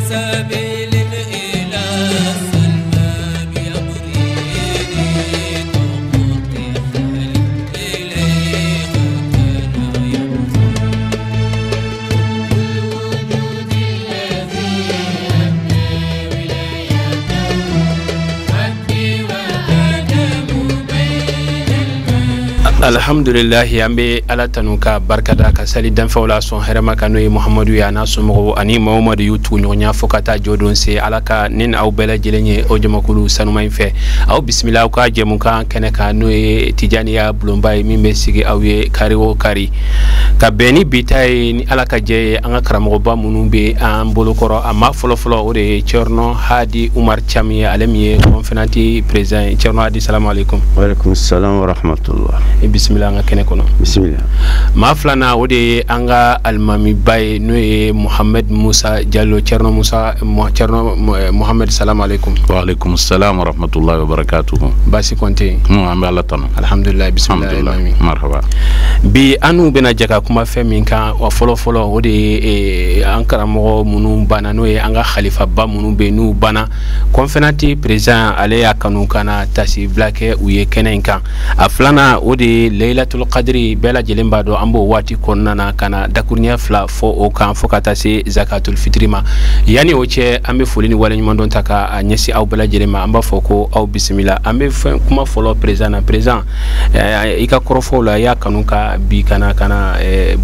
سبيل إلى السلمى بيغريني طاقتي حالي إليه كان يمضي الوجود الذي أبنى ولايته حبي وآدم بين الماء. Alhamdulilahi, an bɛ Ala tanu ka barikada, ka sali danfɛnw la sɔn hɛrɛma kan, n'o ye Muhamadu ye, a n'a somɔgɔw ani Mamadu y'u tugu ɲɔgɔnya fo ka taa jɔdon se. Ala ka ne ni aw bɛɛ lajɛlen ye o jamakulu sanuma in fɛ. Aw bisimila aw ka jɛmukan kɛnɛ kan, n'o ye Tijaniya bulonba ye, min bɛ sigi aw ye kari o kari ka bɛn ni bi ta ye. Ni Ala ka jɛ ye, an ka karamɔgɔba minnu bɛ an bolokɔrɔ, a ma fɔlɔfɔlɔ, o de ye Cɛrno Hadi Umar Cam ye, ale min ye conférence président ye. Cɛrno Hadi, salamu aleykum. Waaleykum salam wa rahmatullah. I bisimila an ka kɛnɛ kɔnɔ. Bisimila. Maa filanan, o de ye an ka alimamiba ye, n'o ye Muhamɛd Musa Jalo. Cɛrno Musa, Cɛrno Muhamɛd, salamu aleykum. Waaleykum salam wa rahmatullahi wa barakatuhu. Baasi kɔni tɛ yen? An bɛ Ala tanu. Alhamdulilayi, bisimila. Alhamdulillah. Alimami. Marhaba. Bi an n'u bɛna jɛ ka kuma fɛn min kan, wa fɔlɔ-fɔlɔ, o de ye an karamɔgɔ minnu banna, n'o ye an ka xalifaba minnu bɛ yen n'u banna. Conférence président, ale y'a kanu ka na tasibila kɛ u ye kɛnɛ in kan. A filanan, o de ye Leilatul Qadri. Bɛɛ lajɛlen b'a dɔn an b'o waati kɔnɔna na, ka na dakuruɲɛ fila fɔ o kan fo ka taa se zakatul fitiri ma. Yanni o cɛ, an bɛ foli ni waleɲumandɔn ta ka a ɲɛsin aw bɛɛ lajɛlen ma. An b'a fɔ ko aw bisimila. An bɛ fɛn kuma fɔlɔ président na. Président, i ka kɔrɔfɔw la, i y'a kanu ka bi ka na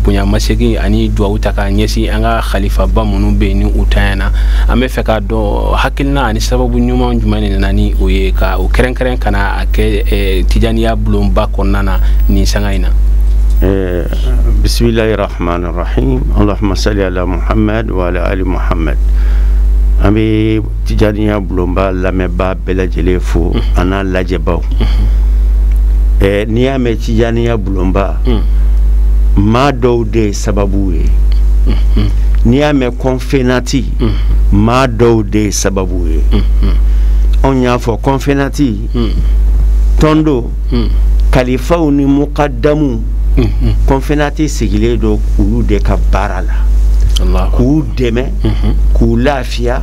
bonyamasegin ani duwawu ta k'a ɲɛsin an ka xalifaba minnu bɛ yen ni u tanyana. An bɛ fɛ k'a dɔn hakilina ani sababu ɲuman jumɛn de nana ni o ye, ka o kɛrɛnkɛrɛn ka na a kɛ Tijaniya bulonba kɔnɔna na nin sanga in na. Bismillahi rahmani rahim, allahumma salli ala Muhammad wa ala ali Muhammad. An bɛ Tijaniya bulonba lamɛnbaa bɛɛ lajɛlen fo, a n'a lajɛbaw. N'i y'a mɛn Tijaniya bulonba, maa dɔw de ye sababu ye. N'i y'a mɛn kɔnfenati, maa dɔw de ye sababu ye. Anw y'a fɔ kɔnfenati tɔn don, kalifaw ni mukadamu. Kɔnfenati sigilen don olu de ka baara la, k'u dɛmɛ, k'u lafiya,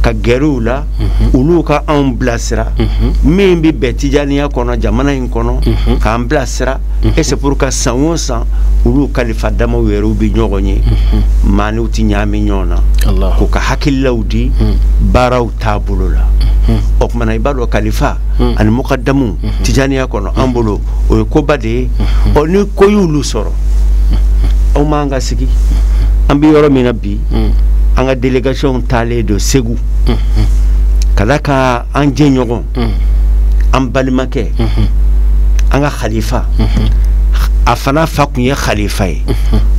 ka gɛrɛ u la, olu ka anw bilasira min bɛ bɛn Tijaniya kɔnɔ, jamana in kɔnɔ, k'an bilasira. Et c'est pour que san o san, olu kalifa damaw yɛrɛw bɛ ɲɔgɔn ye, maa n'u ti ɲaami ɲɔgɔn na, k'u ka hakililaw di baaraw taabolo la. O kumana, i b'a dɔn kalifa ani mukadamu Tijaniya kɔnɔ, an bolo o ye koba de ye. Ɔ, ni ko y'olu sɔrɔ, aw m'an ka sigi. An bɛ yɔrɔ min na bi, an ka délégation taalen don Segu ka da ka an jɛɲɔgɔn, an balimakɛ, an ka khalifa, a fana fa kun ye khalifa ye,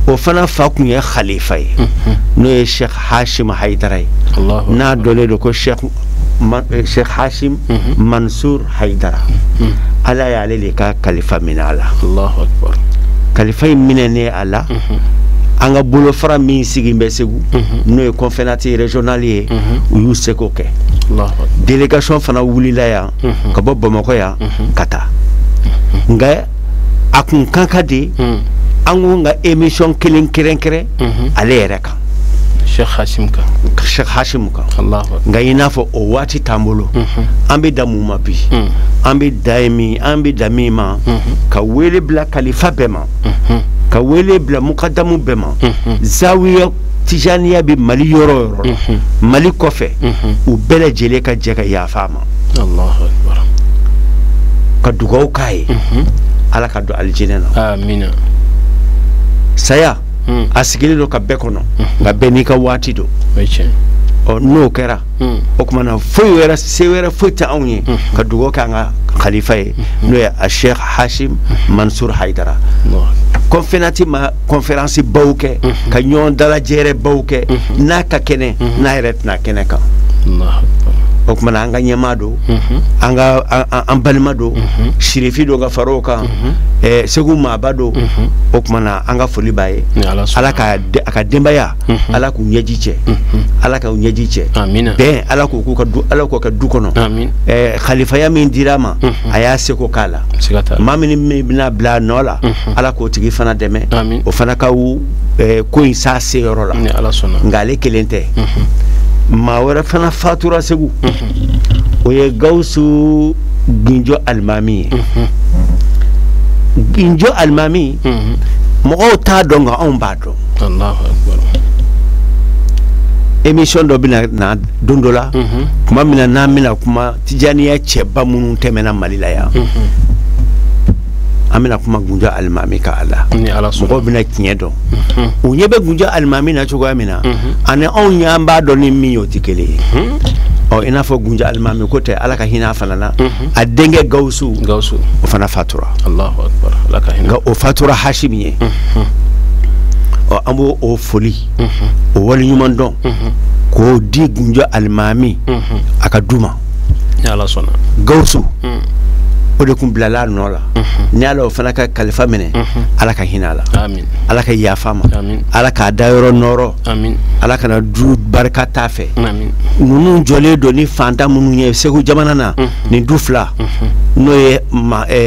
o fana fa kun ye khalifa ye, n'o ye Sheikh Hashim Haidara ye, n'a dɔnnen don ko Sheikh Hashim Mansur Haidara. Ala y'ale de ka kalifa minɛ a la. Allahu akbar. Kalifa in minɛnen a la, an ka bolofara min sigi bɛ Segu, n'o ye conférence régionale ye, u y'u seko kɛ. Délégation fana wulila yan ka bɔ Bamakɔ yan ka taa, nka a kun kan ka di an ko ka émission kelen kɛrɛnkɛrɛn ale yɛrɛ kan. Sheikh Hashim kan. Sheikh Hashim kan. Allahu akbar. Nka i n'a fɔ o waati t'an bolo. An bɛ da mun ma bi? An bɛ da ye min, an bɛ da min ma, ka wele bila kalifa bɛɛ ma, ka wele bila mukadamu bɛɛ ma. Zawiya Tijaniya bɛ Mali yɔrɔ o yɔrɔ la, Mali kɔfɛ, u bɛɛ lajɛlen ka jɛ ka yafa a ma, Allahu akbar. ka dugawu k'a ye, Ala ka don alijinɛ na. Amina. Saya a sigilen don ka bɛɛ kɔnɔ, nka bɛɛ n'i ka waati don. O ye tiɲɛ. Ɔ, n'o kɛra, o tuma na foyi wɛrɛ, se wɛrɛ foyi tɛ anw ye ka dugawu kɛ an ka khalifa ye, n'o ye a Sheikh Hashim Mansur Haidara. Conférence ma conférence baw kɛ, ka ɲɔgɔn dalajɛrɛ baw kɛ, n'a ka kɛnɛ, n'a yɛrɛ tɛna kɛnɛ kan. Allahu akbar. O tuma na, an ka ɲɛmaa don, an ka an balima don, sirifi don ka fara o kan, Segu maaba don. O tuma na, an ka foli b'a ye. Ni Ala sɔnna. Ala ka a ka denbaya, Ala k'u ɲɛji cɛ, Ala k'u ɲɛji cɛ. Amina. Bɛn, Ala k'o k'u ka du, Ala k'o kɛ du kɔnɔ. Amin. Khalifaya min dira a ma, a y'a seko k'a la. Siga t'a la. Maa min bɛna bila a nɔ la, Ala k'o tigi fana dɛmɛ. Amin. O fana ka ko in s'a seyɔrɔ la. Ni Ala sɔnna. Nka ale kelen tɛ. Maa wɛrɛ fana fatura Segu, o ye Gawusu Gunjo alimami ye. Gunjo alimami, mɔgɔw t'a dɔn, nka anw b'a dɔn. Allahu akbar. Émission dɔ bɛna na don dɔ la, tuma min na n'an bɛna kuma Tijaniya cɛba minnu tɛmɛna Mali la yan, an bɛna kuma Gunjo alimami kan a la. Ni Ala sɔnna. Mɔgɔw bɛna tiɲɛ dɔn. U ɲɛ bɛ Gunjo alimami na cogoya min na, ani anw ɲɛ b'a dɔn ni min ye, o tɛ kelen ye. Ɔ, i n'a fɔ Gunjo alimami ko tɛ, Ala ka hinɛ a fana na, a denkɛ Gawusu, Gawusu, o fana fatura. Allahu akbar, Ala ka hinɛ. Nka o fatura Hashimi ye. Ɔ, an b'o o foli, o waleɲuman dɔn k'o di Gunjo alimami a ka du ma. Ni Ala sɔnna. Gawusu, o de kun bilala a nɔ la. Ni Ala o fana ka kalifa minɛ, Ala ka hinɛ a la. Amin. Ala ka yafa ma. Amin. Ala k'a dayɔrɔ nɔrɔ. Amin. Ala kana du barika t'a fɛ. Amin. Ninnu jɔlen don ni fantan minnu ye Segu jamana na, nin du fila, n'o ye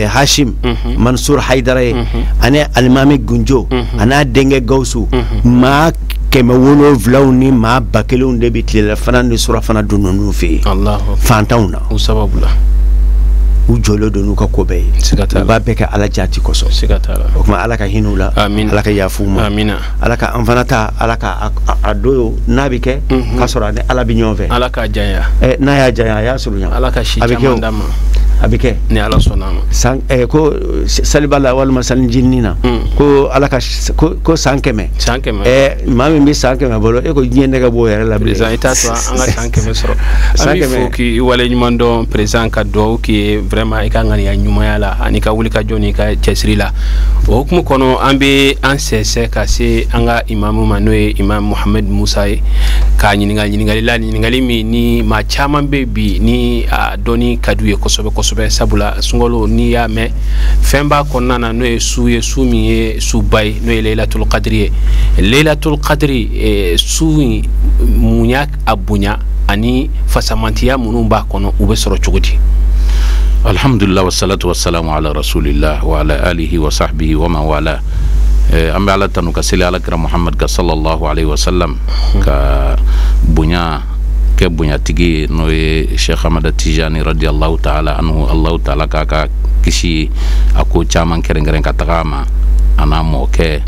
Hashim Mansur Haidara ye ani alimami Gunjo a n'a denkɛ Gawusu, maa 700 ni maa 1000 de bɛ tilelafana ni surafana dun ninnu fɛ yen. Allahu akbar. Fantanw na. O sababu la. U jɔlen don n'u ka ko bɛɛ ye. Siga t'a U la. b'a bɛɛ kɛ Ala jati kosɔn. Siga t'a la. O tuma, Ala ka hinɛ u la. Amina. Ala ka yafa u ma. Amina. Ala ka an fana ta, Ala ka a don n'a bɛ kɛ k'a sɔrɔ a ni Ala bɛ ɲɔgɔn fɛ. Ala k'a janya. N'a y'a janya, a y'a surunya. Ala ka si A bɛ kɛ caman o. d'a ma. A bɛ kɛ. Ni Ala sɔnna a ma. San ko saliba la walima salijinin na, ko Ala ka ko san 100. San 100. Maa min bɛ san 100 bolo, e ko diɲɛ nɛgɛ b'o yɛrɛ la bilen. Président, i t'a to an ka san 100 sɔrɔ. An San b'i 100. fo k'i waleɲuman dɔn, président, ka dugawu k'i ye vraiment i ka ŋaniya ɲumanya la ani ka wulikajɔ n'i ka cɛsiri la. O hukumu kɔnɔ, an bɛ an sɛnsɛn ka se an ka imamu ma, n'o ye imam Muhamɛd Musa ye, k'a ɲininka ɲininkali la, ɲininkali min ni maa caman bɛ bi ni a dɔnni ka d'u ye kosɛbɛ kosɛbɛ, sabula sunkalo, n'i y'a mɛn, fɛn b'a kɔnɔna na n'o ye su ye, su min ye suba ye, n'o ye Laylatul Qadri ye. Laylatul Qadri su in, mun y'a a bonya ani fasamantiya minnu b'a kɔnɔ, u bɛ sɔrɔ cogo di? Alhamdulillah, wassalatu wassalamu ala rasulillah wa ala alihi wa sahbihi wa man wala. An bɛ Ala tanu ka seli Ala kira Muhammad ka sallallahu alaihi wasallam, ka bonya kɛ bonyatigi ye, n'o ye Sheikh Ahmad Tijani radiyallahu ta'ala anhu. Allahu ta'ala k'a ka kisi a ko caman kɛrɛnkɛrɛn ka taga a ma, a n'a mɔkɛ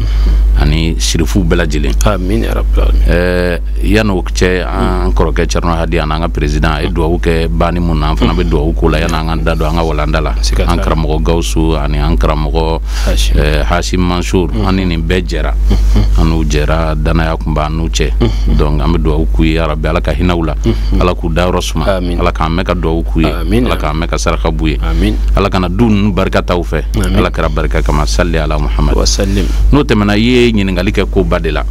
ani sirifu bɛɛ lajɛlen. Amin ya rabbal alamin. Yan'o cɛ, an kɔrɔkɛ Thierno Hadi ani an ka président a ye duwawu kɛ banni mun na, an fana bɛ duwawu k'o la yan'an ka da don an ka walanda la. Siga t'a An la. karamɔgɔ Gawusu ani an karamɔgɔ Hashim. Hashim Mansour, an ni nin bɛɛ jɛra, an n'u jɛra, danaya kun b'an n'u cɛ. Donc an bɛ duwawu k'u ye, yarabi Ala ka hinɛ u la, Ala k'u dayɔrɔ suma. Amin. Ala k'an mɛn ka duwawu k'u ye. Amin. Ala k'an mɛn ka saraka b'u ye. Amin. Ala kana du ninnu barika t'aw fɛ. Amin. Ala kɛra barika kama, salli ala Muhammad. Wasallim. N'o tɛmɛna, i ye ɲininkali kɛ koba de la.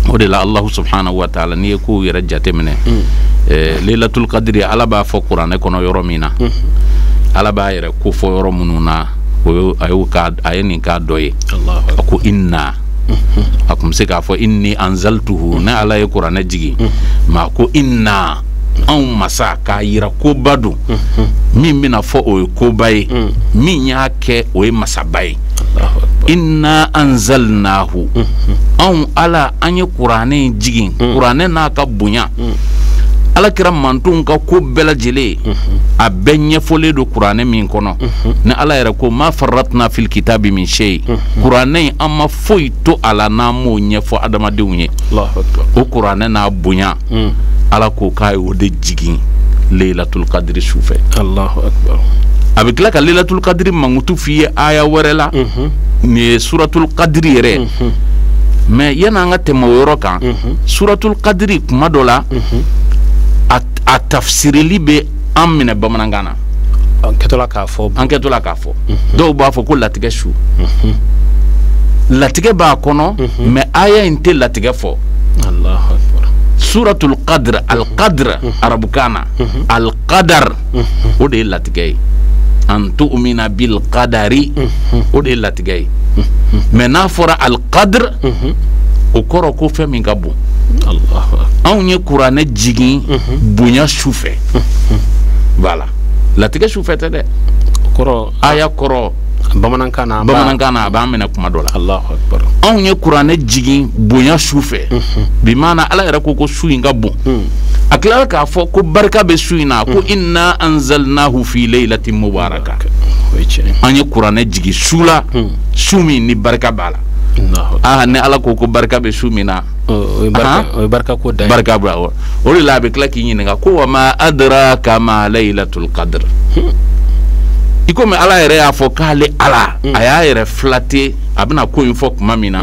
O de la, Allahu subhanahu wa ta'ala, n'i ye kow yɛrɛ jateminɛ, Laylatul Qadri, Ala b'a fɔ kuranɛ kɔnɔ yɔrɔ min na, Ala b'a yɛrɛ ko fɔ yɔrɔ minnu na, o ye a y'o ka a ye nin k'a dɔ ye. Allahu A ko inna, a kun bɛ se k'a fɔ inni anzaltuhu, ne Ala ye kuranɛ jigin, ma ko inna, anw masa, k'a yira koba don min bɛna fɔ, o ye koba ye, min y'a kɛ, o ye masaba ye. Allahu akbar. Inna anzalnahu, anw Ala, an ye kuranɛ in jigin. Kuranɛ n'a ka bonya, Ala kira mantonw ka ko bɛɛ lajɛlen, a bɛɛ ɲɛfɔlen don kuranɛ min kɔnɔ, ni Ala yɛrɛ ko ma farratna fil kitabi min shay, kuranɛ in, an ma foyi to a la n'an m'o ɲɛfɔ adamadenw ye. Allahu akbar. O kuranɛ n'a bonya, Ala ko k'a y'o de jigin Laylatul Qadri su fɛ. Allahu akbar. A bɛ tila ka Laylatul Qadri mankutu f'i ye aya wɛrɛ la, nin ye suratul Qadri yɛrɛ. Mais yan'an ka tɛmɛ o yɔrɔ kan, suratul Qadri, kuma dɔ la a tafsirili bɛ an minɛ bamanankan na. An kɛtɔla k'a fɔ. An kɛtɔla k'a fɔ, dɔw b'a fɔ ko latigɛ su, latigɛ b'a kɔnɔ, mais aya in tɛ latigɛ fɔ. Allahu akbar. Suratul Qadr, al Qadr arabukan na, al Qadar, o de ye latigɛ ye. An tu'mina bil qadari, o de ye latigɛ ye. Mais n'a fɔra al Qadr, o kɔrɔ ko fɛn min ka bon. Allahu akbar. Anw ye kuranɛ jigin bonya su fɛ, voilà, latigɛ su fɛ tɛ dɛ. O kɔrɔ Aya kɔrɔ Bamanankan na, bamanankan na a b'an minɛ kuma dɔ la. Allahu akbar. Anw ye kuranɛ jigin bonya su fɛ, bi maana Ala yɛrɛ ko su in ka bon. A tilala k'a fɔ ko barika bɛ su in na, ko inna anzalnahu fi laylatin mubaraka. An ye kuranɛ jigin su la, su min ni barika b'a la. Ah, ni Ala ko barika bɛ su min na, o ye barika ko dan ye. Barika b'a la. O de la a bɛ tila k'i ɲininka ko wa ma adraka ma laylatul qadr. I komi Ala yɛrɛ y'a fɔ k'ale Ala a y'a yɛrɛ filate, a bɛna ko in fɔ kuma min na,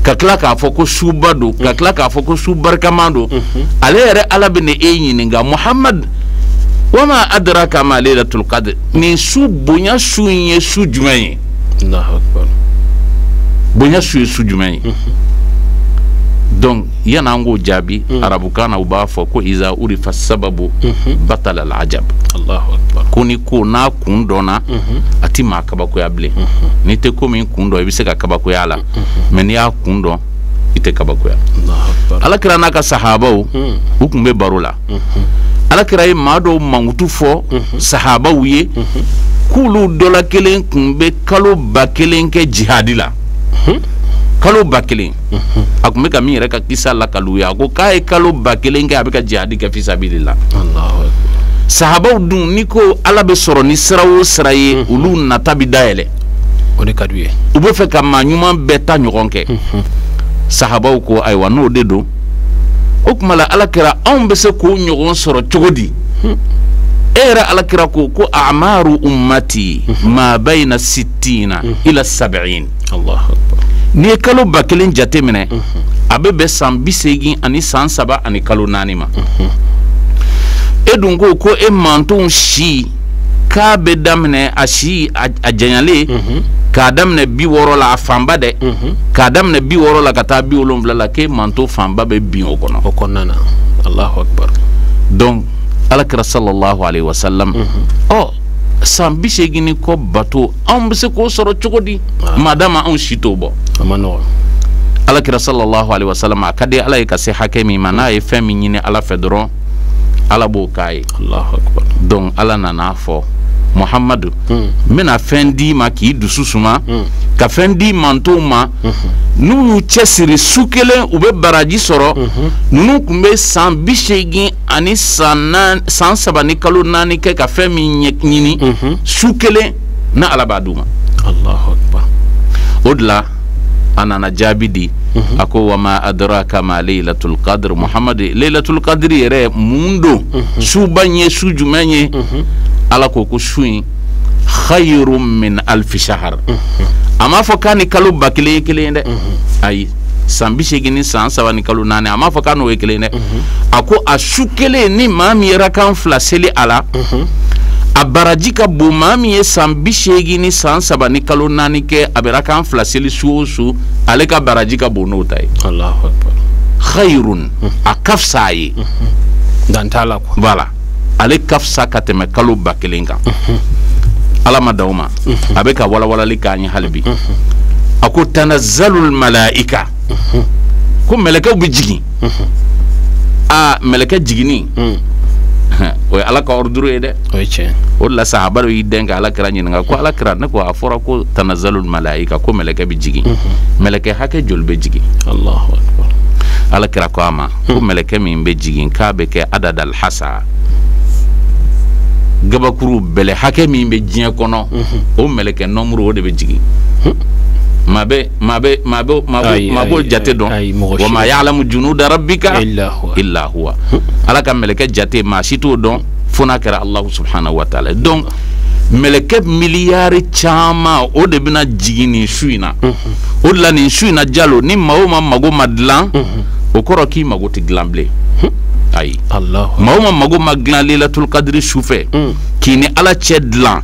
ka tila k'a fɔ ko suba don, ka tila k'a fɔ ko su barikama don, ale yɛrɛ Ala bɛ na e ɲininka Muhamad, wa ma adraka ma laylatul qadr, nin su bonya su in ye su jumɛn ye? Allahu akbar. Bonya su ye su jumɛn ye? Donc yan'an k'o jaabi, arabukan na u b'a fɔ ko iza urifa sababu batala al-ajab. Allahu akbar. Ko ni ko n'a kun dɔnna, a ti maa kabakoya bilen. N'i tɛ ko min kun dɔn, i bɛ se ka kabakoya a la, mais n'i y'a kun dɔn, i tɛ kabakoya. Ala kira n'a ka sahabaw, u tun bɛ baro la. Ala kira ye maa dɔw mankutu fɔ sahabaw ye, k'olu dɔ la kelen tun bɛ kalo 1000 kɛ jihadi la. Kalo 1000. A tun bɛ ka min yɛrɛ ka kisa lakali u ye, a ko k'a ye kalo 1000 kɛ, a bɛ ka jihadi kɛ fisabilila. Sahabaw dun, n'i ko Ala bɛ sɔrɔ ni sira o sira ye, olu nata bɛ dayɛlɛ. O de ka d'u ye. U bɛ fɛ ka maa ɲuman bɛɛ ta ɲɔgɔn kɛ. Sahabaw ko ayiwa n'o de don, o tuma la Ala kira anw bɛ se k'o ɲɔgɔn sɔrɔ cogo di? E yɛrɛ Ala kira ko amaru ummati ma bayna sittina ila sab'in. Allahu akbar. N'i ye kalo 1000 jate minɛ, a bɛ bɛn san 83 ani san 3 ani kalo 4 ma. E dun ko e mantonw si k'a bɛ daminɛ a si a janyalen k'a daminɛ 60 la, a fanba dɛ, k'a daminɛ 60 la ka taa 70 la, k'e manto fanba bɛ bin o kɔnɔ. O kɔnɔna na. Allahu akbar. Donc Ala kira sallallahu alaihi wasallam, ɔ san 80 ni kɔ bato, anw bɛ se k'o sɔrɔ cogo di? Madama anw si t'o bɔ. A ma nɔgɔn. Ala kira sallallahu alaihi wasallam, a ka di Ala ye ka se hakɛ min ma, n'a ye fɛn min ɲini Ala fɛ dɔrɔn, Ala b'o k'a ye. Allahu akbar. Donc Ala nana fɔ Muhamadu, n bɛna fɛn d'i ma k'i dusu suma, ka fɛn di mantonw ma, n'u y'u cɛsiri su kelen u bɛ baraji sɔrɔ. Ninnu tun bɛ san 80 ani san 3 ni kalo 4 kɛ ka fɛn min ɲini su kelen, na Ala b'a d'u ma. Allahu akbar. O de la a nana jaabi di, a ko wa ma adraka ma laylatul qadr. Muhamadu, laylatul qadr yɛrɛ mun don? Suba in ye su jumɛn ye? Ala ko su in khayrun min alfi shahar. A m'a fɔ k'a ni kalo 1000 ye kelen ye dɛ. Ayi, san 80 ni san 3 ni kalo 4, a m'a fɔ k'a n'o ye kelen ye dɛ. A ko a su kelen ni maa min ye rakan 2 seli a la, a baraji ka bon maa min ye san 80 ni san 3 ni kalo 4 kɛ, a bɛ rakan 2 seli su o su, ale ka baraji ka bon n'o ta ye. Allahu akbar. Khayrun, a ka fisa a ye. Dan t'a la quoi. Voilà. Ale ka fisa ka tɛmɛ kalo 1000 kan. Ala ma d'aw ma, a bɛ ka walawalali k'an ye hali bi. A ko tanazzalul malaika, ko mɛlɛkɛw bɛ jigin. Aa, mɛlɛkɛ jiginni, o ye Ala ka ordre ye dɛ. O ye tiɲɛ. O de la sahaba dɔ y'i dɛn ka Ala kira ɲininka ko Ala kira, ne ko a fɔra ko tanazzalul malaika, ko mɛlɛkɛ bɛ jigin, mɛlɛkɛ hakɛ joli bɛ jigin? Allahu akbar. Ala kira ko a ma ko mɛlɛkɛ min bɛ jigin k'a bɛ kɛ adadal hasa, gabakuru bɛlɛ hakɛ min bɛ diɲɛ kɔnɔ, o mɛlɛkɛ nombre o de bɛ jigin. Maa b'o jate dɔn. Wa ma ya'lamu junuda rabbika illa huwa. Ala ka mɛlɛkɛ jate maa si t'o dɔn fo n'a kɛra Allahu subhanahu wa ta'ala. Donc mɛlɛkɛ miliyari caman o de bɛna jigin nin su in na. O de la nin su in na, Jalo, ni maa o maa mago ma dilan, o kɔrɔ k'i mago tɛ dilan bilen. Ayi, maa o maa mago ma dilan Laylatul Qadri su fɛ, k'i ni Ala cɛ dilan,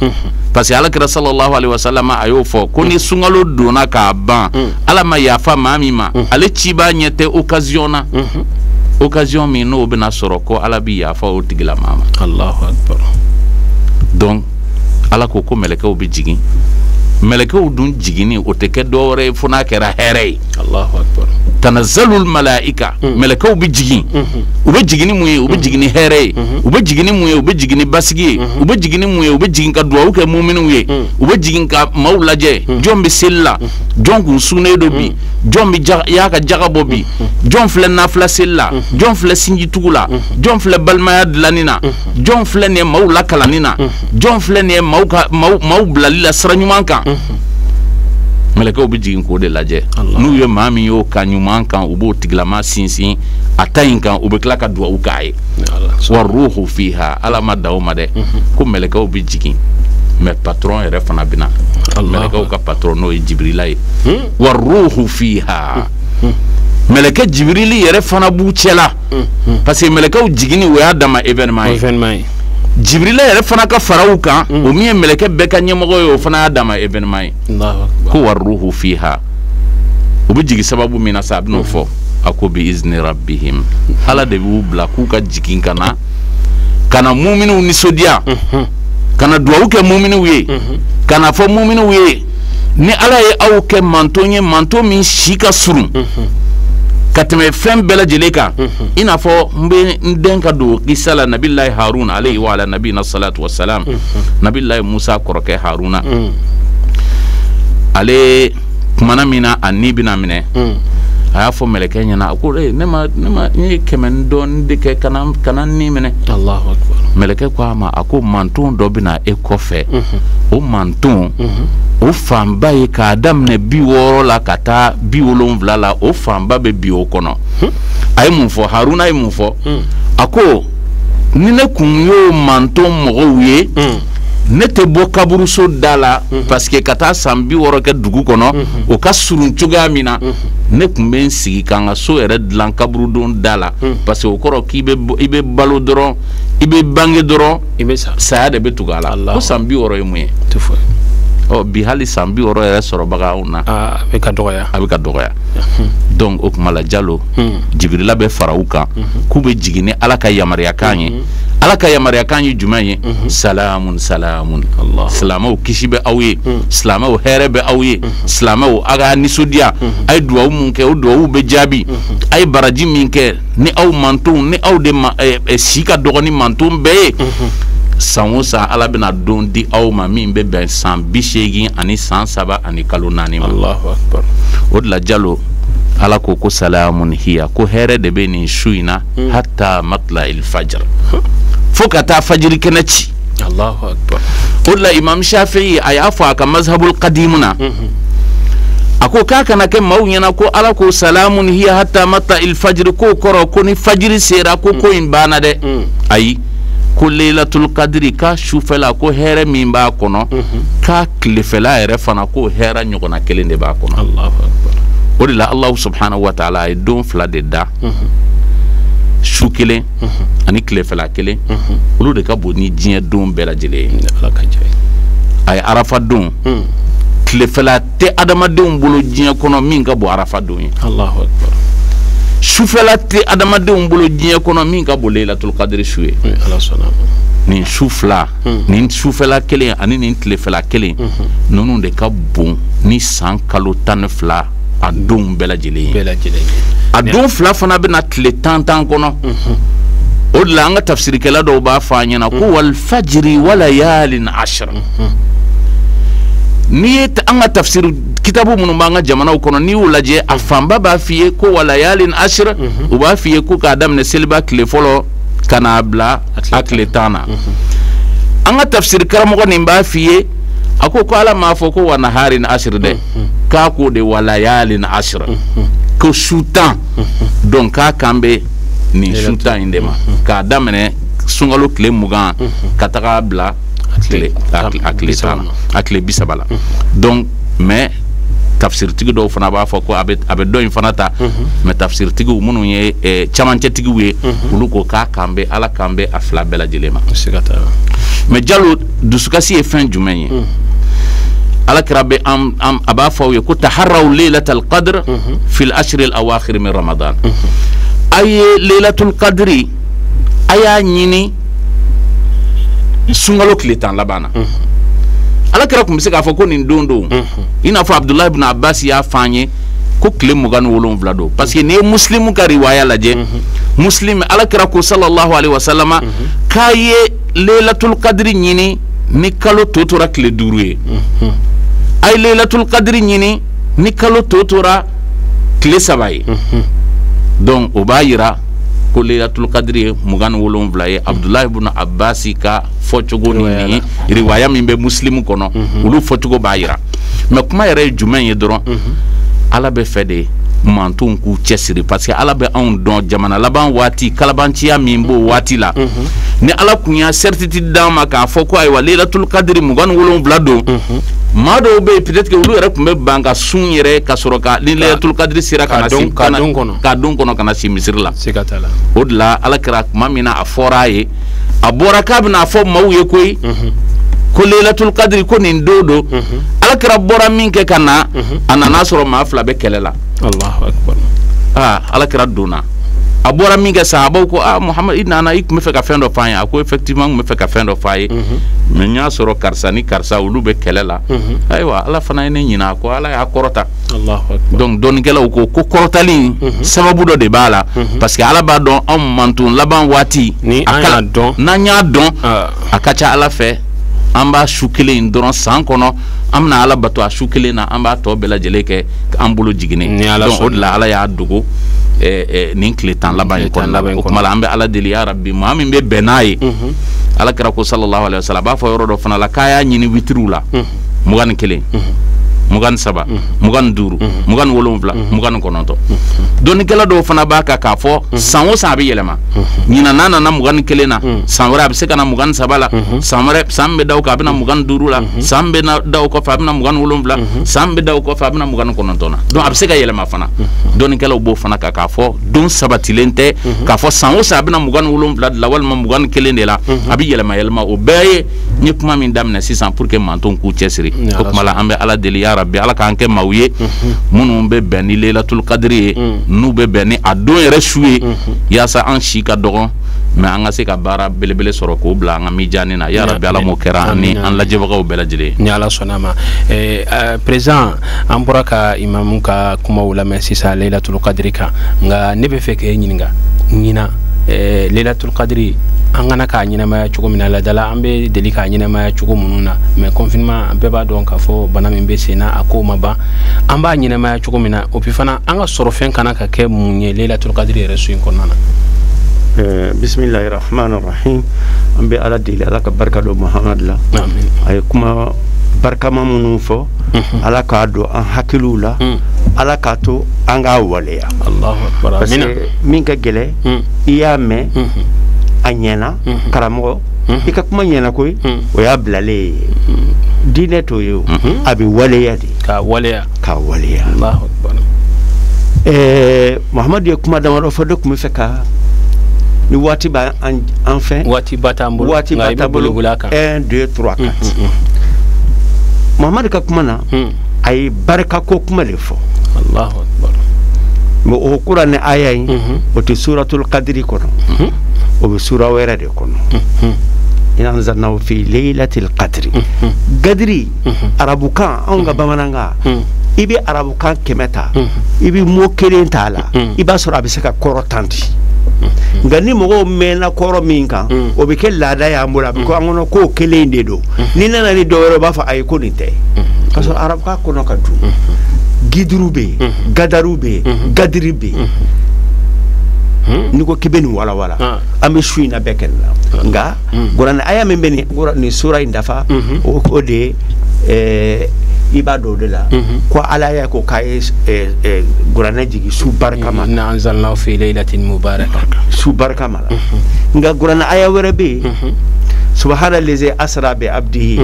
parce que Ala kira sallallahu alaihi wasallam a y'o fɔ ko ni sunkalo donna k'a ban, Ala ma yafa maa min ma, ale cibaa ɲɛ tɛ occasion na, occasion min n'o bɛna sɔrɔ ko Ala bi yafa o tigilamaa ma. Allahu akbar. Donc Ala ko mɛlɛkɛw bɛ jigin. Mɛlɛkɛw dun jiginni o tɛ kɛ dɔwɛrɛ ye fo n'a kɛra hɛrɛ ye. Allahu akbar. Tanazzalul malaika, mɛlɛkɛw bɛ jigin. U bɛ jigin ni mun ye? U bɛ jigin ni hɛrɛ ye. U bɛ jigin ni mun ye? U bɛ jigin ni basigi ye. U bɛ jigin ni mun ye? U bɛ jigin ka duwawu kɛ muminiw ye. U bɛ jigin ka maaw lajɛ. Jɔn bɛ seli la? Jɔn kun sunnen don bi? Jɔn bɛ y'a ka jaga bɔ bi? Jɔn filɛ nafila seli la? Jɔn filɛ sinjitugu la? Jɔn filɛ balimaya dilanni na? Jɔn filɛ nin ye maaw lakalanni na? Jɔn filɛ nin ye maaw ka maaw bilali la sira ɲuman kan? Mɛlɛkɛw bɛ jigin k'o de lajɛ. N'u ye maa min y'o ka ɲuman kan, u b'o tigilama sinsin a ta in kan, u bɛ tila ka duwawu k'a ye. Wa ruhu fiha, Ala ma da o ma dɛ, ko mɛlɛkɛw bɛ jigin, mais patron yɛrɛ fana bɛ na. Mɛlɛkɛw ka patron n'o ye Jibirila ye. Wa ruhu fiha, mɛlɛkɛ Jibirili yɛrɛ fana b'u cɛ la, parce que mɛlɛkɛw jiginni o y'a dama événement ye. Jibirila yɛrɛ fana ka fara u kan, o min ye mɛlɛkɛ bɛɛ ka ɲɛmɔgɔ ye, o fana y'a dama événement ye. Ko waruhu fiha, u bɛ jigin sababu min na sa, a bɛn'o fɔ. A ko bi izni rabbihim, Ala de b'u bila k'u ka jigin ka na muminiw nisɔndiya, ka na duwawu kɛ muminiw ye, ka na fɔ muminiw ye ni Ala ye aw kɛ manton ye, manton min si ka surun ka tɛmɛ fɛn bɛɛ lajɛlen kan. I n'a fɔ n bɛ n den ka don kisa la, Nabilayi Haruna alayhi wa ala nabiyina salatu wa salam, Nabilayi Musa kɔrɔkɛ Haruna, ale kumana min na a ni bɛna minɛ, a y'a fɔ mɛlɛkɛ ɲɛna, a ko ne ma n ye 100 dɔɔni de kɛ, kana ni minɛ. Allahu akbar. Mɛlɛkɛ ko a ma, a ko manton dɔ bɛna e kɔfɛ, o manton o fanba ye k'a daminɛ 60 la ka taa 70 la, o fanba bɛ bi o kɔnɔ. A ye mun fɔ? Haruna ye mun fɔ? A ko ni ne kun y'o manton mɔgɔw ye, ne tɛ bɔ kaburuso da la, parce que ka taa san 60 kɛ dugu kɔnɔ, o ka surun cogoya min na, ne tun bɛ n sigi ka n ka so yɛrɛ dilan kaburudon da la, parce que o kɔrɔ k'i bɛ balo dɔrɔn, i bɛ bange dɔrɔn, i bɛ sa, saya de bɛ tugu a la. Ko san 60 ye mun ye? Ɔ bi hali san 60 yɛrɛ sɔrɔbaga anw na, a bɛ ka dɔgɔya, a bɛ ka dɔgɔya. Donc o kuma la, Jalo, Jibirila bɛ fara u kan k'u bɛ jigin ni Ala ka yamaruyakan ye. Ala ka yamaruyakan ye jumɛn ye? Salamun salamun, silamɛw kisi bɛ aw ye, silamɛw hɛrɛ bɛ aw ye, silamɛw a ka nisɔndiya, a ye duwawu mun kɛ, o duwawu bɛ jaabi, a ye baraji min kɛ ni aw mantonw, ni aw de si ka dɔgɔ ni manton bɛɛ ye, san o san Ala bɛna don di aw ma min bɛ bɛn san 80 ani san 3 ani kalo 4 ma. Allahu akbar. O de la Jalo, Ala ko ko salamun hiya, ko hɛrɛ de bɛ nin su in na, hatta matla'il fajr, fo ka taa fajiri kɛnɛ ci. Allahu akbar. O de la Imam Shafi'i a y'a fɔ a ka mazhabul qadim na, a ko k'a kana kɛ maaw ɲɛna ko Ala ko salamun hiya hatta matla'il fajr, k'o kɔrɔ ko ni fajiri sera ko ko in banna dɛ. Ayi, ko Laylatul Qadri k'a sufɛla ko hɛrɛ min b'a kɔnɔ, k'a tilefɛla yɛrɛ fana ko hɛrɛ ɲɔgɔnna kelen de b'a kɔnɔ. Allahu akbar. O de la Allahu subhanahu wa ta'ala ye don 2 de da, su kelen ani tilefɛla kelen, olu de ka bon ni diɲɛ don bɛɛ lajɛlen ye. Ala ka jɛ. A ye Arafa don, tilefɛla tɛ adamadenw bolo diɲɛ kɔnɔ min ka bon Arafa don ye. Allahu akbar. Sufɛla tɛ adamadenw bolo diɲɛ kɔnɔ min ka bon Laylatul Qadri su ye. Ala sɔnna. Nin su 2, nin sufɛla kelen ani nin tilefɛla kelen, ninnu de ka bon ni san kalo 12 a donw bɛɛ lajɛlen ye. A don 2 fana bɛna tile 10 kɔnɔ. O de la an ka tafsirikɛla dɔw b'a fɔ an ɲɛna ko wal fajri wa layalin ashra. N'i ye an ka tafsir kitabu minnu b'an ka jamanaw kɔnɔ, n'i y'u lajɛ, a fanba b'a f'i ye ko walayalin ashra, u b'a f'i ye ko k'a daminɛ seliba tile fɔlɔ ka n'a bila a tile 10 na. An ka tafsir karamɔgɔ nin b'a f'i ye, a ko ko Ala m'a fɔ ko wa naharin ashra dɛ, k'a ko de walayalin ashra, ko su 10. Donc k'a kan bɛ nin su 10 in de ma, k'a daminɛ sunkalo tile 20 ka taga bila a tile 10 na, a tile 30 la. Donc mais tafsirtigi dɔw fana b'a fɔ ko a bɛ dɔ in fana ta, mais tafsirtigiw minnu ye camancɛtigiw ye, olu ko k'a kan bɛ Ala kan bɛ a 2 bɛɛ lajɛlen ma. Mais Jalo, dusukasi ye fɛn jumɛn ye? Ala kira bɛ a b'a fɔ aw ye ko taharraw laylatal qadr fil ashril awakhir min Ramadan. A ye laylatul qadri a y'a ɲini sunkalo tile 10 laban na. Ala kira tun bɛ se k'a fɔ ko nin don don, i n'a fɔ Abudulayi ibn Abbas y'a fɔ an ye Ko tile 27 don, parce que n'i ye Muslimu ka riwaya lajɛ, Muslim ala kira ko sallallahu alaihi wasallam k'a ye Laylatul Qadri ɲini ni kalo tɔ tora tile 5 ye. A ye Laylatul Qadri ɲini ni kalo tɔ tora tile 3 ye. Donc o b'a yira ko Laylatul Qadri ye 27 ye. Abdulahi ibn Abbas ka fɔcogo ni riwaya min bɛ Muslimu kɔnɔ, olu fɔcogo b'a yira. Mais kuma yɛrɛ ye jumɛn ye dɔrɔn, Ala bɛ fɛ de mantonw k'u cɛsiri, parce que Ala bɛ anw dɔn jamana laban waati kalabanciya min b'o waati la. Ni Ala kun y'a certitude d'an ma k'a fɔ ko ayiwa Laylatul Qadri 27 don, maa dɔw bɛ yen peut-être que olu yɛrɛ tun bɛ ban ka sun yɛrɛ ka sɔrɔ ka ni Laylatul Qadri sera ka na si ka don kɔnɔ ka na si misiri la. O de la Ala kɛra tuma min na a fɔra a ye, a bɔra k'a bɛna fɔ maaw ye koyi ko Laylatul Qadri ko nin don don. Ala kɛra bɔra min kɛ ka na, a nana sɔrɔ maa 2 bɛ kɛlɛ la. Allahu akbar. Ala kɛra donna, a bɔra min kɛ sahabaw ko Muhammad i nana i tun bɛ fɛ ka fɛn dɔ f'an ye. A ko effectivement n tun bɛ fɛ ka fɛn dɔ f'a ye, mais n y'a sɔrɔ karisa ni karisa olu bɛ kɛlɛ la. Ayiwa Ala fana ye ne ɲina, a ko Ala y'a kɔrɔta. Donc dɔnnikɛlaw ko ko kɔrɔtali sababu dɔ de b'a la, parce que Ala b'a dɔn anw manton laban waati n'an y'a dɔn a ka ca Ala fɛ an b'a su kelen in dɔrɔn san kɔnɔ, an bɛna Ala bato a su kelen na, an b'a tɔ bɛɛ lajɛlen kɛ an bolo jiginnen. Donc o de la Ala y'a dogo nin tile 10 laban in kɔnɔna la. O tuma la an bɛ Ala deli ya Rabbi, maa min bɛ bɛn n'a ye, Ala kira ko sallallahu alaihi wasallam a b'a fɔ yɔrɔ dɔ fana la k'a y'a ɲini witiriw la 21, 23, 25, 27, 29. Dɔnnikɛla dɔw fana b'a kan k'a fɔ san o san a bɛ yɛlɛma. Ɲinan n'a nana 21 na, san wɛrɛ a bɛ se ka na 23 la, san wɛrɛ san bɛ da o kan a bɛ na 25 la, san bɛ na da o kɔfɛ a bɛ na 27, san bɛ da o kɔfɛ a bɛ na 29 na. Donc a bɛ se ka yɛlɛma fana. Dɔnnikɛlaw b'o fana kan k'a fɔ don sabatilen tɛ k'a fɔ san o san a bɛ na 27 de la walima 21 de la, a bɛ yɛlɛma yɛlɛma. O bɛɛ ye n ye kuma min daminɛ sisan pour que mantonw k'u cɛsiri. O tuma la an bɛ Ala deli ya Rabbi, Ala k'an kɛ maaw ye minnu bɛ bɛn ni Laylatul Qadri ye, n'u bɛ bɛn ni a don yɛrɛ su ye, yaasa an si ka dɔgɔn mais an ka se ka baara belebele sɔrɔ k'o bila an ka mijani na. Ya Rabbi, Ala m'o kɛra an ni an lajɛbagaw bɛɛ lajɛlen. Ni Ala sɔnna ma. Président, an bɔra ka imamu ka kumaw lamɛn sisan Laylatul Qadri kan, nka ne bɛ fɛ k'e ɲininka ɲinan Laylatul Qadri an kana k'a ɲɛnamaya cogo min na, ladala an bɛ deli k'a ɲɛnamaya cogo minnu na, mais confinement bɛɛ b'a dɔn k'a fɔ bana min bɛ sen na a ko ma ban, an b'a ɲɛnamaya cogo min na, o bi fana an ka sɔrɔ fɛn kana ka kɛ mun ye Laylatul Qadri yɛrɛ su in kɔnɔna na? Bismillahir Rahmanir Rahim. An bɛ Ala deli, Ala ka barika don Muhammad la. A ye kuma barikama minnu fɔ, Ala k'a don an hakiliw la, Ala k'a to an k'a waleya. Allahu akbar. Parce que min ka gɛlɛn, i y'a mɛn a ɲɛna, karamɔgɔ i ka kuma ɲɛna koyi, o y'a bilalen ye. Diinɛ t'o ye o, a bɛ waleya de. K'a waleya. K'a waleya. Allahu akbar. Muhammadu ye kuma damadɔ fɔ, ne tun bɛ fɛ ka ni waati b'an fɛ. Waati ba t'an bolo. Waati ba t'an bolo. 1 2 3 4. Muhammadu ka kuma na, a ye barika ko kuma de fɔ. Allahu akbar. Mais o kuranɛ aya in, o tɛ suratul Qadri kɔnɔ, o bɛ sura wɛrɛ de kɔnɔ. Inna anzalnahu fi laylatil qadri. Gadiri arabukan, anw ka bamanankan, i bɛ arabukan 100 ta, i bɛ mot kelen t'a la, i b'a sɔrɔ a bɛ se ka kɔrɔ 10 di. Nka ni mɔgɔw mɛnna kɔrɔ min kan, o bɛ kɛ laada y'an bolo, a bɛ ko an kɔnɔ k'o kelen de don. Ni nana ni dɔ wɛrɛ, o b'a fɔ ayi ko nin tɛ. K'a sɔrɔ arabukan kɔnɔ ka dun. Giduru bɛ yen, gadaru bɛ yen, gadiri bɛ yen. N'i ko k'i bɛ nin walawala, an bɛ su in na bɛɛ kɛ nin na. Nka kuranɛ aya min bɛ nin sura in dafa, o de ye i b'a dɔn o de la ko Ala y'a ko k'a ye kuranɛ jigin su barikama. Inna anzalnahu fi laylatin mubarakah. Su barikama la. Nka kuranɛ aya wɛrɛ bɛ yen, subahana lazi asra bi abdihi.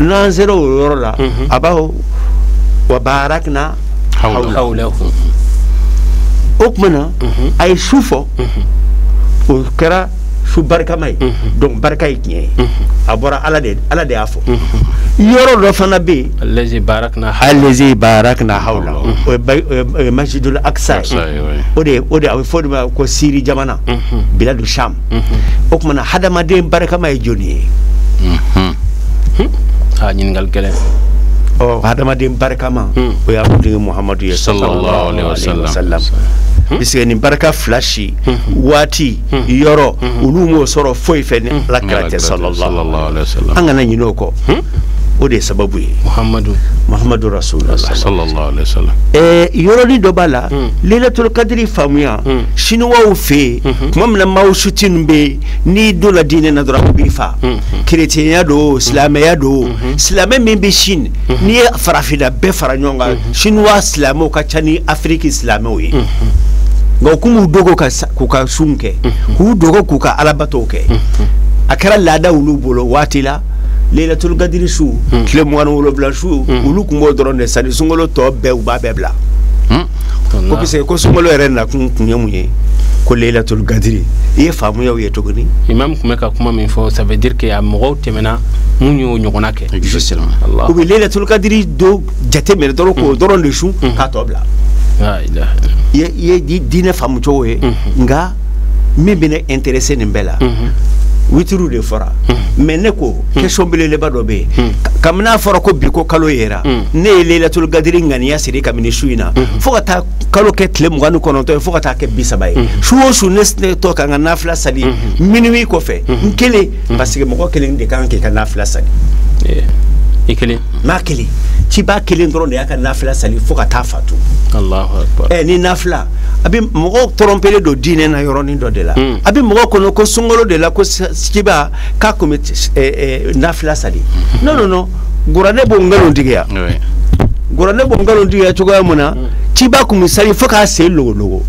N'an sera o yɔrɔ la, a b'a fɔ wa barakna hawlahu. O tuma na a ye su fɔ, o kɛra su barikama ye. Donc barika ye tiɲɛ ye, a bɔra Ala de, Ala de y'a fɔ. Yɔrɔ dɔ fana bɛ yen, allazi barakna allazi barakna hawla, o ye masjidul aqsa ye. O de a bɛ fɔ o de ma ko Siri jamana, biladu Sham. O tuma na hadamaden barikama ye jɔnni ye? A ɲininkali gɛlɛn. Hadamaden barikama o y'a kuntigi Muhamadu ye sallallahu alaihi wasallam. Puisque nin barika fila si waati yɔrɔ olu m'o sɔrɔ foyi fɛ ni Ala kira tɛ sallallahu alaihi wasallam. An kana ɲinɛ o kɔ. O de ye sababu ye. Muhammadu Rasulullah sallallahu alaihi wasallam. Yɔrɔnin dɔ b'a la Laylatul Qadri faamuya Chinois fɛ yen tuma min na Mao Tse-tung bɛ yen n'i donna diinɛ na dɔrɔn u b'i fa. Chrétien don silamɛya don silamɛ min bɛ Chine n'i ye farafinna bɛɛ fara ɲɔgɔn kan Chinois silamɛw ka ca ni Afrique silamɛw ye. Nka u kun b'u dogo k'u ka sun kɛ k'u dogo k'u ka alabatow kɛ. A kɛra laada olu bolo waati la. Laylatul Qadri su tile 27 su olu kun b'o dɔrɔn de sali sunkalo tɔ bɛɛ u b'a bɛɛ bila. Ko parce que ko sunkalo yɛrɛ nakun kun ye mun ye ko Laylatul Qadri i ye faamuyaw ye tuguni. Imam kun bɛ ka kuma min fɔ ça veut dire que a mɔgɔw tɛmɛna mun y'o ɲɔgɔnna kɛ. Exactement. U bɛ Laylatul Qadri do jate minɛ dɔrɔn k'o dɔrɔn de sun k'a tɔ bila. I ye diinɛ faamu cogo ye nka min bɛ ne intéressé nin bɛɛ la. Witiriw de fɔra mais ne ko question belebeleba dɔ bɛ yen kabini n'a fɔra ko bi ko kalo yera ne ye Laylatul Qadri ŋaniya siri kabini su in na fo ka taa kalo kɛ tile 29 ye fo ka taa kɛ 30 ye su o su ne tɔ ka n ka nafila sali minuit kɔfɛ n kelen parce que mɔgɔ kelen de kan k'i ka nafila sali. I kelen. Maa kelen ciba kelen dɔrɔn de y'a ka nafila sali fo ka taa fatu. Allahu akbar. Ni nafila a bɛ mɔgɔw tɔrɔnpelen don diinɛ na yɔrɔnin dɔ de la. A bɛ mɔgɔw kɔnɔ ko sunkalo de la ko ciba k'a kun bɛ nafila sali. Non non non kuranɛ b'o nkalon tigiya. Kuranɛ b'o nkalon tigiya cogoya mun na ciba kun bɛ sali fo k'a sen logologo.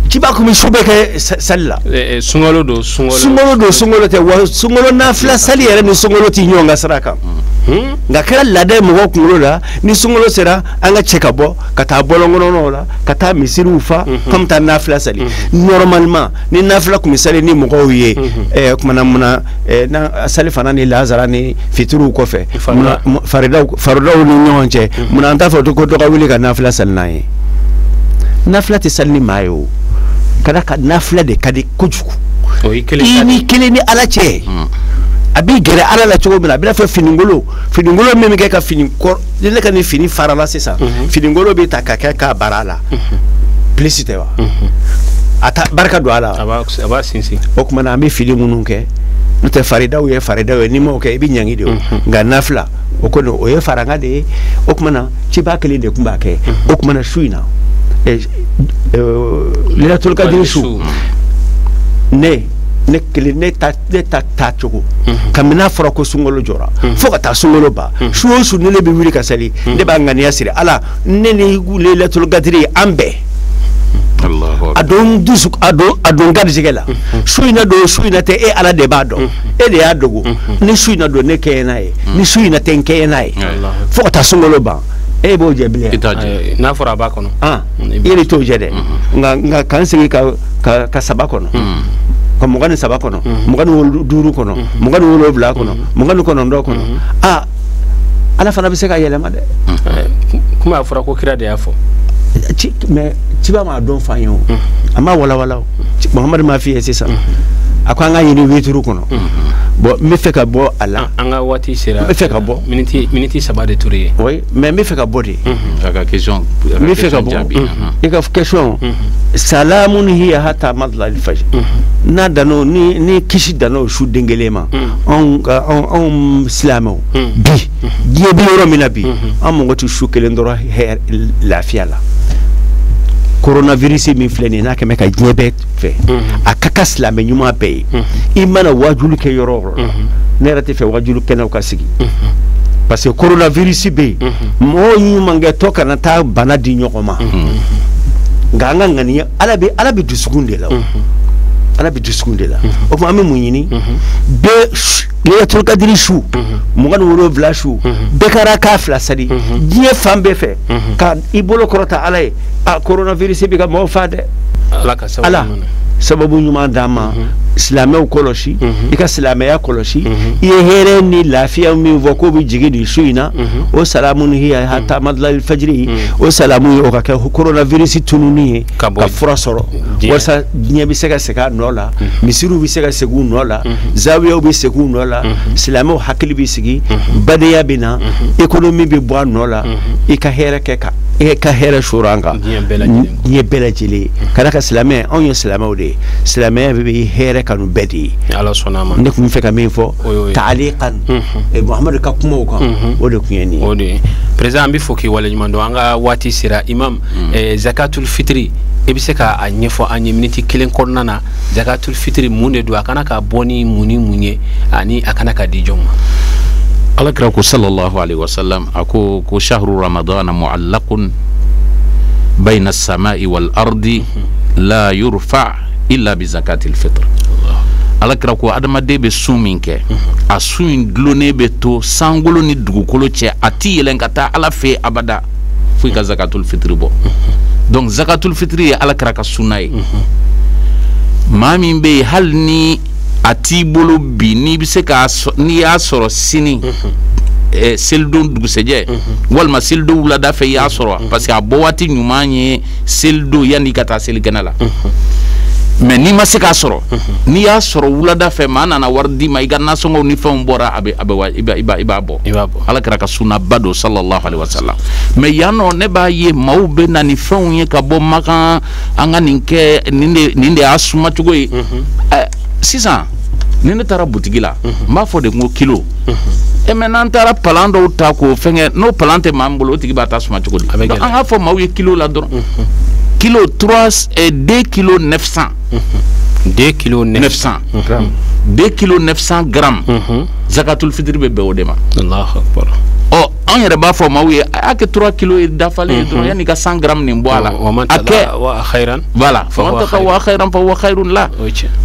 Ciba kun bɛ su bɛɛ kɛ sali la. Sunkalo don sunkalo don sunkalo tɛ wa sunkalo nafila sali yɛrɛ ni sunkalo tɛ ɲɔgɔn ka sira kan. Nka kɛra laada ye mɔgɔw kunkolo la ni sunkalo sera an ka cɛ ka bɔ ka taa bɔlɔnkɔnɔnaw la ka taa misiriw fa k'an bɛ taa nafila sali. Normalement ni nafila kun bɛ sali ni mɔgɔw ye kumana munna na sali fana ni lazara ni fitiriw kɔfɛ faridaw ni ɲɔgɔn cɛ munna an t'a fɔ ko dɔ ka wuli ka nafila sali n'an ye. Nafila tɛ sali ni maa ye o ka d'a kan nafila de ka di kojugu. I ni kelen ni Ala cɛ. A b'i gɛrɛ Ala la cogo min na a bɛ n'a fɔ finingolo min bɛ kɛ ka fini kɔrɔ ni ne ka nin fini farala sisan finingolo bɛ ta ka kɛ k'a bara la pilisi tɛ wa a ta barika don a la a b'a sinsin. O tuma na an bɛ fini minnu kɛ n'o tɛ faridaw ye n'i m'o kɛ i bɛ ɲangi de o nka nafila o kɔni o ye faranga de ye o tuma na ciba kelen de tun b'a kɛ o tuma na su in na Laylatul Qadri su ne kelen ne ta taacogo kabini n'a fɔra ko sunkalo jɔra fo ka taa sunkalo ban su o su ni ne bɛ wuli ka sali ne b'a ŋaniya siri Ala ne ni Laylatul Qadri an bɛɛ a don dusu a don garijɛgɛ la su in na don su in na tɛ e Ala de b'a dɔn e de y'a dogo ni su in na don ne kɛɲɛ n'a ye ni su in na tɛ n kɛɲɛ n'a ye fo ka taa sunkalo ban e b'o jɛ bilen. N'a fɔra a b'a kɔnɔ. I yɛrɛ t'o jɛ dɛ nka k'an sigi ka 3 kɔnɔ. Ka 23 kɔnɔ 25 kɔnɔ 27 kɔnɔ 29 kɔnɔ aa Ala fana bɛ se ka yɛlɛma dɛ. Kuma a fɔra ko kira de y'a fɔ. Mais ciba m'a dɔn f'an ye o a ma walawala o Muhamadu m'a f'i ye sisan a ko an ka ɲini witiri kɔnɔ bon n bɛ fɛ ka bɔ a la. An ka waati sera. N bɛ fɛ ka bɔ. Miniti 3 de tora yen. Oui mais n bɛ fɛ ka bɔ de. A ka question. N bɛ fɛ ka bɔ i ka question. Salamun hiya hatta matla'il fajr. N'a dan'o ni kisi dan'o su den kelen ma. Anw silamɛw bi diɲɛ bɛ yɔrɔ min na bi an mago tɛ su kelen dɔrɔn hɛrɛ lafiya la. Coronavirus min filɛ nin ye n'a kɛmɛ ka diɲɛ bɛɛ fɛ a ka kan silamɛ ɲuman bɛɛ ye i mana wajulu kɛ yɔrɔ o yɔrɔ la ne yɛrɛ tɛ fɛ wajulu kɛnɛw ka sigi parce que coronavirus bɛ yen mɔgɔw ɲumankɛtɔ kana taa bana di ɲɔgɔn ma nka an ka ŋaniya Ala bɛ dusukun de la o Ala bɛ dusukun de la o tuma an bɛ mun ɲini bɛɛ Laylatul Qadri su 27 su bɛɛ ka raka 2 sali diɲɛ fan bɛɛ fɛ ka i bolo kɔrɔta Ala ye a coronavirus bɛ ka mɔgɔw fa dɛ Ala ka sababu Ala sababu ɲuman d'an ma silamɛw kɔlɔsi i ka silamɛya kɔlɔsi i ye hɛrɛ ni lafiya min fɔ k'o bɛ jigin nin su in na o salamu hiya hatta madlal fajiri o salamu ye o ka kɛ coronavirus tununi ye ka fura sɔrɔ walasa diɲɛ bɛ se ka segin a nɔ la misiriw bɛ se ka segin u nɔ la zawiyaw bɛ segin u nɔ la silamɛw hakili bɛ sigi badenya bɛ na économie bɛ bɔ a nɔ la i ka hɛrɛ kɛ ka e ka hɛrɛ sɔrɔ an kan diɲɛ bɛɛ lajɛlen ka d'a kan silamɛ anw ye silamɛw de ye silamɛya bɛ hɛrɛ kanu bɛɛ de ye ala sɔnna a ma ne tun bɛ fɛ ka min fɔ taaliqan Muhamadu ka kumaw kan o de tun ye nin ye o de ye président an bɛ fo k'i waleɲuman dɔn an ka waati sera imam zakatul fitiri i bɛ se k'a ɲɛfɔ an ye miniti kelen kɔnɔna na zakatul fitiri mun de don a kana ka bɔ ni mun ni mun ye ani a kana ka di jɔn ma ala kira ko sallallahu alaihi wasallam a ko ko shahru ramadana mu'allaqun bayna as-sama'i wal ardi la yurfa illa bi zakatil fitr ala kira ko adamaden bɛ sun min kɛ a sun in dulonnen bɛ to sankolo ni dugukolo cɛ a ti yɛlɛn ka taa ala fɛ abada fo i ka zakatul fitri bɔ donc zakatul fitri ye ala kira ka sunna ye maa min bɛ yen hali ni a t'i bolo bi n'i bɛ se k'a n'i y'a sɔrɔ sini selidon dugusɛjɛ walima selidon wulada fɛ i y'a sɔrɔ parce que a bɔ waati ɲuman ye selidon yanni i ka taa selikɛnɛ la mais n'i ma se k'a sɔrɔ n'i y'a sɔrɔ wulada fɛ maa nana wari d'i ma i ka nasɔngɔw ni fɛnw bɔra a bɛ i b'a bɔ ala kɛra ka sunnaba don sallallahu alaihi wasallam mais yan nɔ ne b'a ye maaw bɛ na ni fɛnw ye ka bɔ Makan an ka nin kɛ nin de y'a suma cogo ye sisan ni ne taara butigi la n b'a fɔ de ko kilo e mais n'an taara palan dɔw ta k'o fɛngɛ n'o palan tɛ maa min bolo o tigi b'a ta suma cogo di donc an k'a fɔ maaw ye kilo la dɔrɔn kilo 3 2 kilo 900 2 kilo 900 2 kilo 900 grammes zakatul fitiri bɛ bɛn o de ma Allahu akbar ɔ an yɛrɛ b'a fɔ maaw ye a y'a kɛ 3 kilo ye dafalen ye dɔrɔn yanni ka 100 grammes nin bɔ a la a kɛ wa khairan voilà faman tatawwa khairan fa huwa khairun la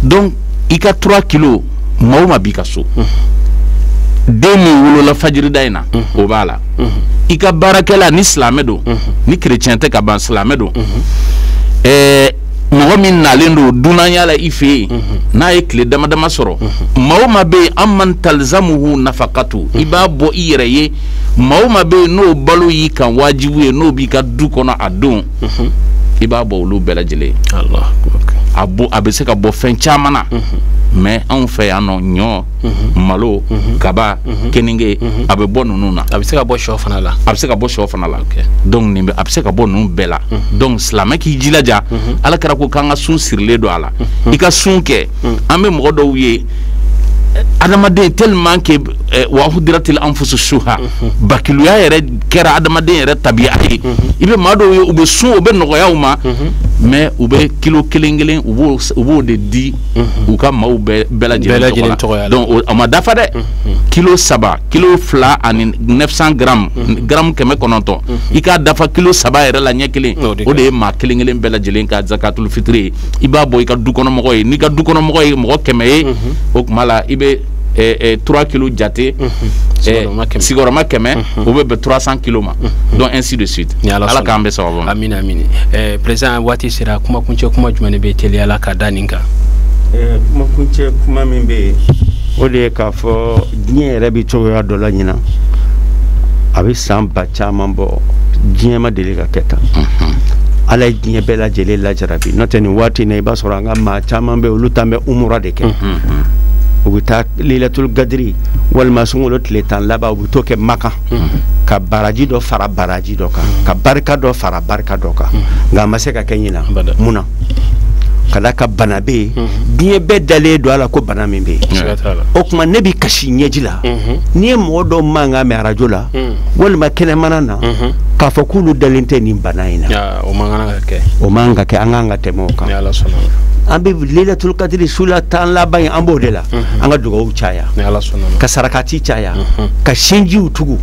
donc i ka 3 kilo maa o maa b'i ka so den min wolola fajirida in na o b'a la i ka baarakɛla ni silamɛ don ni chrétien tɛ ka ban silamɛ don mɔgɔ min nalen don dunanya la i fɛ yen n'a ye tile dama dama sɔrɔ maa o maa bɛ yen an man talzamuhu nafaqatu i b'a bɔ i yɛrɛ ye maa o maa bɛ yen n'o balo y'i kan wajibu ye n'o b'i ka du kɔnɔ a don i b'a bɔ olu bɛɛ lajɛlen a bɔ a bɛ se ka bɔ fɛn caman na mais anw fɛ yan nɔ ɲɔ malo kaba keninge a bɛ bɔ ninnu na a bɛ se ka bɔ sɔ fana la a bɛ se ka bɔ sɔ fana la donc nin bɛ a bɛ se ka bɔ ninnu bɛɛ la donc silamɛ k'i jilaja ala kɛra ko k'an ka sun sirilen don a la i ka sun kɛ an bɛ mɔgɔ dɔw ye adamaden tellement que wa hudiratil anfusu shuha bakiluya yɛrɛ kɛra adamaden yɛrɛ tabiya ye i bɛ maa dɔw ye u bɛ sun u bɛ nɔgɔya u ma mais u bɛ kilo kelen kelen u b'o de di u ka maaw bɛɛ lajɛlen tɔgɔ la donc a ma dafa dɛ kilo 3 kilo 2 ani 900 grammes gramme 900 i k'a dafa kilo 3 yɛrɛ la ɲɛ kelen o de ye maa kelen kelen bɛɛ lajɛlen ka zakatul fitiri ye i b'a bɔ i ka du kɔnɔmɔgɔ ye n'i ka du kɔnɔmɔgɔ ye mɔgɔ 100 ye o tuma la i bɛ 3 kilos jate sigiyɔrɔma 100 o bɛ bɛn 300 kilos ma donc ainsi de suite ala k'an bɛ sababu ma amina amina président waati sera kuma kuncɛ kuma jumɛn de bɛ teliya la ka da nin kan kuma kuncɛ kuma min bɛ yen o de ye k'a fɔ diɲɛ yɛrɛ bɛ cogoya dɔ la ɲinan a bɛ san ba caman bɔ diɲɛ ma deli ka kɛ tan ala ye diɲɛ bɛɛ lajɛlen lajarabi n'o tɛ nin waati in na i b'a sɔrɔ an ka maa caman bɛ olu tan bɛ umura de kɛ u bɛ taa Lailatul Gadiri walima sunkalo tile 10 laban u bɛ t'o kɛ Makan ka baraji dɔ fara baraji dɔ kan ka barika dɔ fara barika dɔ kan nka a ma se ka kɛ ɲinan mun na ka d'a kan bana bɛ yen diɲɛ bɛɛ dalen don a la ko bana min bɛ yen o tuma ne bɛ kasi ɲɛji la n'i ye mɔgɔ dɔw mankan mɛn arajo la walima kɛnɛmana na k'a fɔ k'olu dalen tɛ nin bana in na o man kan ka kɛ o man kan ka kɛ an kan ka tɛmɛ o kan an bɛ Lailatul Qadri su la 10 laban in an b'o de la an ka dugawu caya ka sarakati caya ka sinjiw tugu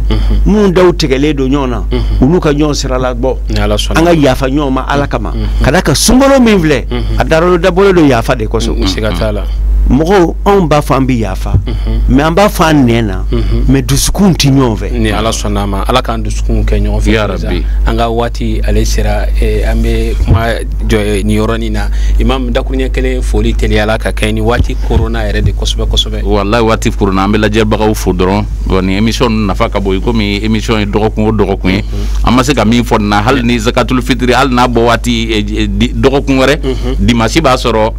minnu daw tigɛlen don ɲɔgɔn na olu ka ɲɔgɔn sira labɔ an ka yafa ɲɔgɔn ma ala kama ka d'a kan sunkalo min filɛ a darolo dabɔlen don yafa de kosɔn siga t'a la Mɔgɔw, anw b'a fɔ an bɛ yafa, mais an b'a fɔ an nɛn na, mais dusukun tɛ ɲɔgɔn fɛ. Ni Ala sɔnna a ma, Ala k'an dusukun kɛ ɲɔgɔn fɛ. Ya Rabbi. An ka waati ale sera, an bɛ kuma jɔ nin yɔrɔnin na. Imam, dakuruɲɛ kelen, foli teliyala ka kɛ ni waati korona yɛrɛ de kosɛbɛ kosɛbɛ. Wallahi, waati korona, an bɛ lajɛbagaw fo dɔrɔn. Bon, nin émission ninnu nafa ka bon, i komi émission ye dɔgɔkun o dɔgɔkun ye, an ma se ka min fɔ nin na, hali ni zakatul fitiri, hali n'a bɔ waati dɔgɔkun wɛrɛ dimanche b'a sɔrɔ,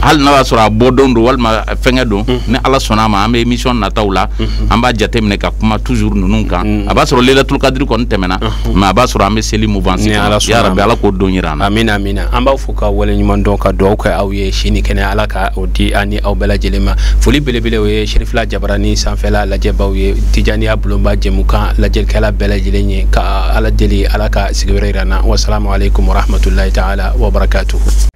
hali n'a b'a sɔrɔ a bɔ don don walima fɛnkɛ don, ni Ala sɔnna a ma, an bɛ émission nataw la, an b'a jateminɛ ka kuma toujours ninnu kan. A b'a sɔrɔ Lailatul Kadiri kɔni tɛmɛna, mais a b'a sɔrɔ an bɛ seli mouvance Ni Ala kɔnɔ. Ya sɔnna a Rabbi, ma. Ala k'o don yira an na. Amina, amina. An b'aw fo ka waleɲuman dɔn, ka dugawu kɛ aw ye, si ni kɛnɛ, Ala ka o di an ni aw bɛɛ lajɛlen ma. Foli belebele, o ye Serifila Jabarani sanfɛla lajɛbaw ye, Tijaniya bulonba jɛmukan lajɛlikɛla bɛɛ lajɛlen ye, ka Ala deli, Ala ka sigiyɔrɔ yira an na. Wasalamu aleykum warahmatulahi taala wabarakatuhu.